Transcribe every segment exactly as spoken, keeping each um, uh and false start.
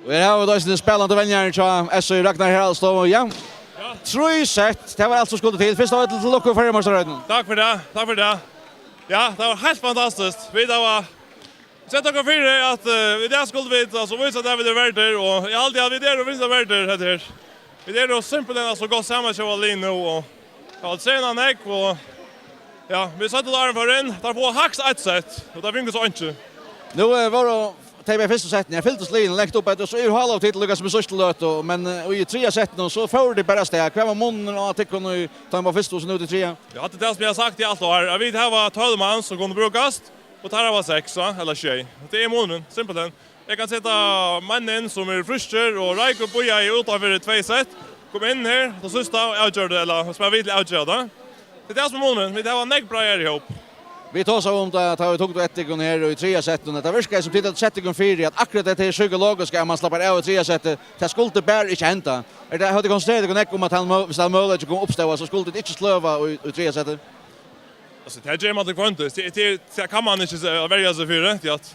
Og her hava vit eisini spælandi venjaran hjá S J, Ragnar Haraldsdóttir. Ja. Trý sett, tað var alt sum skuldi til. Fyrst av øllum til lukku, Føroyameistaraheitið. Takk fyri tað, takk fyri tað. Ja, tað var heilt fantastiskt. Vit hava sett okkum fyri at, eh, í dag skuldu vit, altso, vísa at vit eru verdir, og eg haldi at vit eru, vísa verdir, hetta her. Vit eru simpelthen, altso, gott samansjóðað lið nú, og tað var trenað nógv, og, ja, vit søgdu áðrenn vit fóru inn, teir fáa hægst eitt sett, og teir fingu so einki. Nú, eh, vóru tey bæði fyrstu settini, her fylgdust liðini langt upp eftir, og so er hálvt titt líka sum í síðstu løtu, men, eh, í triðja settinum, so fóru tey bara avstað. Hvat var munurin á tykkum í teimum fyrstu og so nú til triðja? Ja, tað er tað sum eg havi sagt í alt ár, at vit hava tólv mann sum kunnu brúkast, og teir hava seks, ja, ella sjey. Tað er munurin, simpelthen. Eg kann seta menn inn sum eru frískir, og Reikur bíðaði uttanfyri tvey sett, kom inn her, tað síðsta, og avgjørdi, ella spæla við til at avgera tað. Tað er tað sum er munurin, vit hava nógv breiðari hóp. Vit tosaðu um tað, tá vit tóku eftir tykkum her í triðja settinum. Tað virkaði sum tit høvdu sett tykkum fyri, at akkurát hetta her psykologiska, at mann slappar av í triðja setti, tað skuldi bara ikki henda. Er tað, høvdu tit konsentrerað tykkum nógv um, at hann mø-, viss hann møguleiki kom uppstøða, so skuldu tit ikki sløva í, í triðja setti? Altso, tað ger mann til hvønn tíð. Tað, tað, tað kann mann ikki se-, verja seg fyri, tí at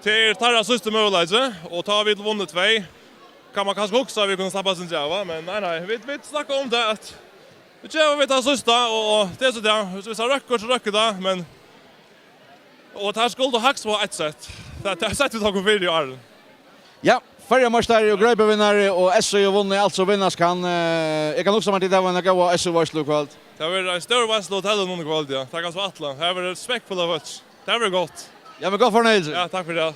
tað er teirra síðsti møguleiki, og tá vit vunnu tvey, kann mann kanska hugsa, at vit kunnu slappa eitt sindur av, men nei, nei, vit, vit snakka um tað, at vit geva vit tað síðsta, og, og tað er so tað, viss, viss tað røkkur, so røkkur tað, men, og teir skuldu hægst fáa eitt sett. Tað, tað settu vit okkum fyri í áðrenn. Ja, Føroyameistari og Greipivinnari og S J hevur vunnið alt sum vinnast kann. Eh, eg kann hugsa mær, tit hava eina góða S J-veitslu í kvøld. Tað verður ein stór veitsla á hotellinum í kvøld, ja. Tað kann eg so ætla. Har verður smekkfullt av fólki. Tað verður gott. Ja, men góða fornøyelse. Ja, takk fyri tað.